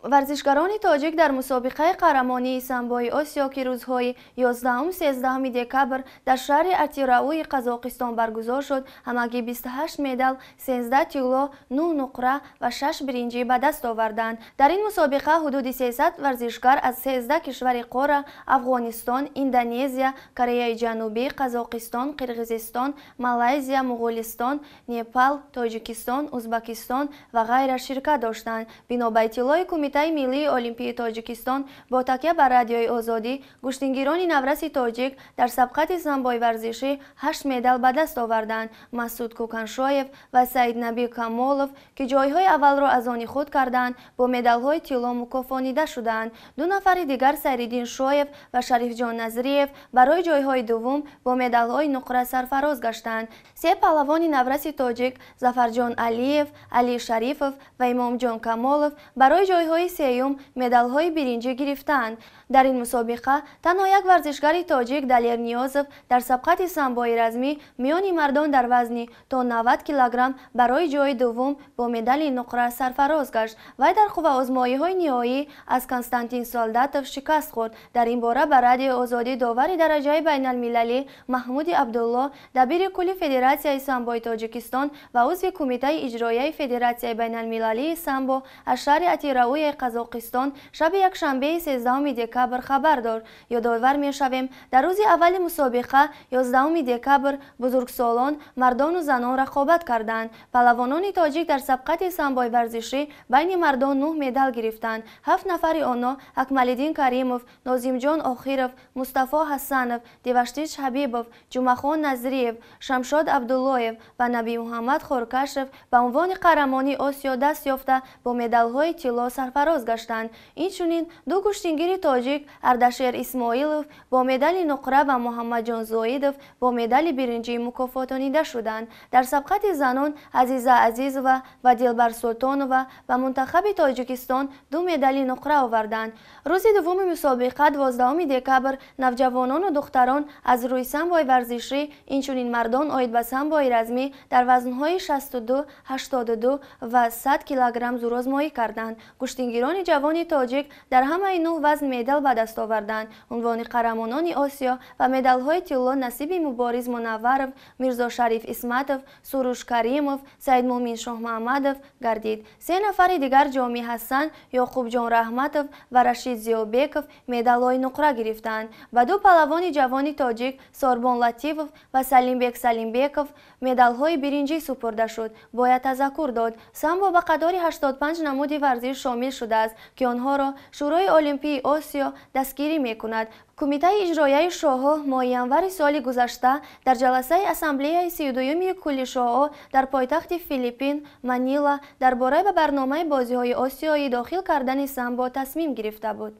Варзишгарони тоҷик дар мусобиқаи қаҳрамонии самбои Осиё, ки рӯзҳои 11-13 декабр дар шаҳри Атирауи Қазоқистон баргузор шуд, ҳамагӣ 28 медал, 13 тилло, 9 нуқра ва 6 биринҷӣ ба даст оварданд. Дар ин мусобиқа ҳудуди 300 варзишгар аз 13 кишвари қора: Афғонистон, Индонезия, Кореяи Ҷанубӣ, Қазоқистон, Қирғизистон, Малайзия, Муғулистон, Непал, Тоҷикистон, Узбакистон ва ғайра ширкат доштанд. Бино ба иттилои Кумитаи миллии Олимпии Тоҷикистон бо такя ба Радиои Озодӣ, гӯштингирони навраси тоҷик дар сабқати самбои варзишӣ 8 медал ба даст оварданд. Масуд Кӯканшоев ва Саиднаби Камолов, ки ҷойҳои аввалро аз они худ карданд, бо медалҳои тилло мукофонида шуданд. Ду нафари дигар, Сайриддин Шоев ва Шарифҷон Назриев, барои ҷойҳои дуввум бо медалҳои нуқра сарфароз гаштанд. Се паҳлавони навраси тоҷик, Зафарҷон Алиев, Али Шарифов ва Имомҷон Камолов, барои ҷойҳои сеюм медалҳои биринҷӣ гирифтанд. Дар ин мусобиқа танҳо як варзишгари тоҷик, Далер Ниёзов, дар сабқати самбои размӣ миёни мардон дар вазни то 90 килограмм барои ҷои дуввум бо медали нуқра сарфароз гашт. Вай дар қувваозмоиҳои ниҳоӣ аз Константин Солдатов шикаст хӯрд. Дар ин бора ба Радиои Озодӣ довари дараҷаи байналмилалӣ Маҳмуди Абдулло, дабири кулли Федератсияи самбои Тоҷикистон ва узви Кумитаи иҷроияи Федератсияи байналмилалии самбо аз шаҳри Атирауи Қазоқистон шаби якшанбеи 13 декабр хабар дод. Ёдовар мешавем, дар рӯзи аввали мусобиқа, 11 декабр, бузургсолон, мардону занон рақобат карданд. Паҳлавонони тоҷик дар сабқати самбои варзишӣ байни мардон 9 медал гирифтанд. Ҳафт нафари онҳо, Акмалиддин Каримов, Нозимҷон Охиров, Мустафо Ҳасанов, Деваштич Ҳабибов, Ҷумъахон Назриев, Шамшод Абдуллоев ва Набимуҳаммад Хоркашев, ба унвони қаҳрамони Осиё даст ёфта, бо медалҳои тилло сарфароз гаштанд. Инчунин ду гӯштингири тоҷик, Ардашер Исмоилов бо медали нуқра ва Муҳаммадҷон Зоидов бо медали биринҷӣ мукофотонида шуданд. Дар сабқати занон Азиза Азизова ва Дилбар Султонова ба мунтахаби Тоҷикистон ду медали нуқра оварданд. Рӯзи дуввуми мусобиқа, 12 декабр, навҷавонону духтарон аз рӯи самбои варзишӣ, инчунин мардон оид ба самбои размӣ дар вазнҳои 62, 82 ва 100 килограмм зӯрозмоӣ карданд. Гӯштингирони ҷавони тоҷик дар ҳамаи нӯҳ вазн медал ба даст оварданд. Унвони қаҳрамонони Осиё ва медалҳои тилло насиби Мубориз Мунавваров, Мирзошариф Исматов, Суруш Каримов, Саидмумин Шоҳмаҳмадов гардид. Се нафари дигар, Ҷоми Ҳасан, Ёқубҷон Раҳматов ва Рашид Зиёбеков, медалҳои нуқра гирифтанд. Ба ду паҳлавони ҷавони тоҷик, Сорбон Латифов ва Салимбек Салимбеков, медалҳои биринҷӣ супурда шуд. Бояд тазаккур дод, самбо ба қатори 85 намуди варзиш шомил шудааст, ки онҳоро Шӯрои Олимпии Осиё дастгирӣ мекунад. Кумитаи иҷроияи ШОҳо моҳи январи соли гузашта дар ҷаласаи Ассамблеяи 32-юми кулли ШОО дар пойтахти Филиппин, Манила, дар бораи ба барномаи бозиҳои осиёӣ дохил кардани самбо тасмим гирифта буд.